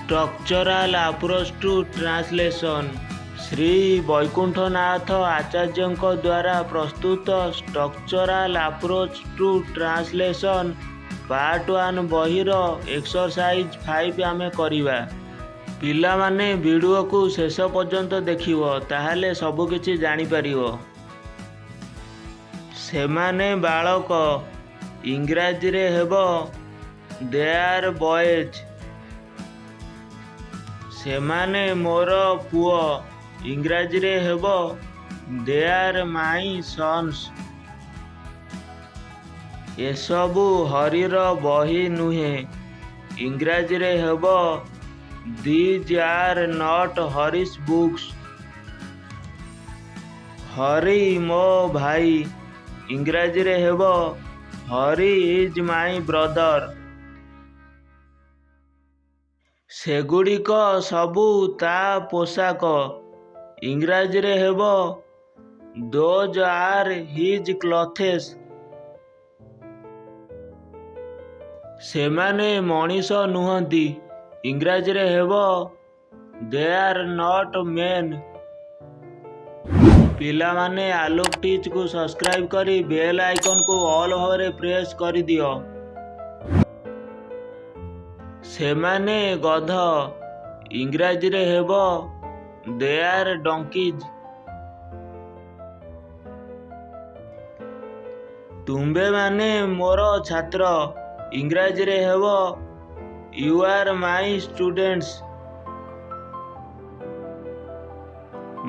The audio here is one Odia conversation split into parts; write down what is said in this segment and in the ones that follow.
Structural Approach to Translation। Shri Baikunthanath ଆଚାର୍ଯ୍ୟଙ୍କ ଦ୍ୱାରା ପ୍ରସ୍ତୁତ Structural Approach to Translation Part 1 ବହିର ଏକ୍ସରସାଇଜ୍ 5 ଆମେ କରିବା। ପିଲାମାନେ, ଭିଡ଼ିଓକୁ ଶେଷ ପର୍ଯ୍ୟନ୍ତ ଦେଖିବ, ତାହେଲେ ସବୁକିଛି ଜାଣିପାରିବ। ସେମାନେ ବାଳକ। ଇଂରାଜୀରେ ହେବ They are boys. ସେମାନେ ମୋର ପୁଅ। ଇଂରାଜୀରେ ହେବ They are my sons. ଏସବୁ ହରିର ବହି ନୁହେଁ। ଇଂରାଜୀରେ ହେବ These are not Hari's books. Hari ମୋ ଭାଇ। ଇଂରାଜୀରେ ହେବ Hari is my brother. ସେଗୁଡ଼ିକ ସବୁ ତା ପୋଷାକ। ଇଂରାଜୀରେ ହେବ Those are his clothes. ସେମାନେ ମଣିଷ ନୁହନ୍ତି। ଇଂରାଜୀରେ ହେବ They are not men. ପିଲାମାନେ, ଆଲୋକ ଟିଚ୍କୁ ସବସ୍କ୍ରାଇବ୍ କରି ବେଲ୍ ଆଇକନ୍କୁ ଅଲ୍ ଭାବରେ ପ୍ରେସ୍ କରିଦିଅ। ସେମାନେ ଗଧ। ଇଂରାଜୀରେ ହେବ They are donkeys. ତୁମ୍ଭେମାନେ ମୋର ଛାତ୍ର। ଇଂରାଜୀରେ ହେବ You are my students.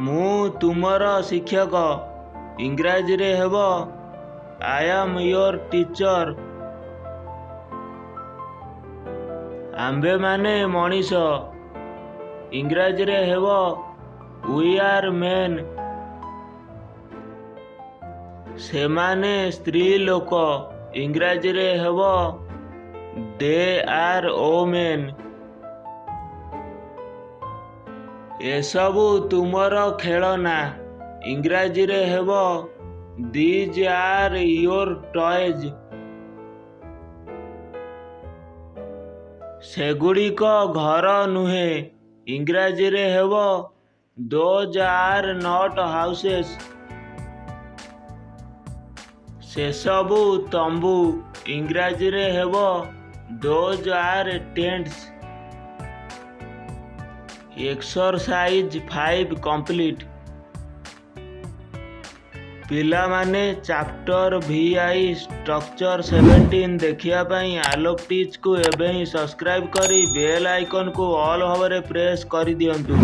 ମୁଁ ତୁମର ଶିକ୍ଷକ। ଇଂରାଜୀରେ ହେବ I am your teacher. ଆମ୍ଭେମାନେ ମଣିଷ। ଇଂରାଜୀରେ ହେବ We are men. ସେମାନେ ସ୍ତ୍ରୀ ଲୋକ। ଇଂରାଜୀରେ ହେବ They are women. ଏସବୁ ତୁମର ଖେଳନା। ଇଂରାଜୀରେ ହେବ These are your toys. ସେଗୁଡ଼ିକ ଘର ନୁହେଁ। ଇଂରାଜୀରେ ହେବ Those are not houses. ସେସବୁ ତମ୍ବୁ। ଇଂରାଜୀରେ ହେବ Those are tents. Exercise 5 complete. ପିଲାମାନେ, ଚାପ୍ଟର VI structure 17 ଦେଖିବା ପାଇଁ ଆଲୋକ ଟିଚ୍କୁ ଏବେ ହିଁ ସବସ୍କ୍ରାଇବ୍ କରି ବେଲ୍ ଆଇକନ୍କୁ ଅଲ୍ ଭାବରେ ପ୍ରେସ୍ କରିଦିଅନ୍ତୁ।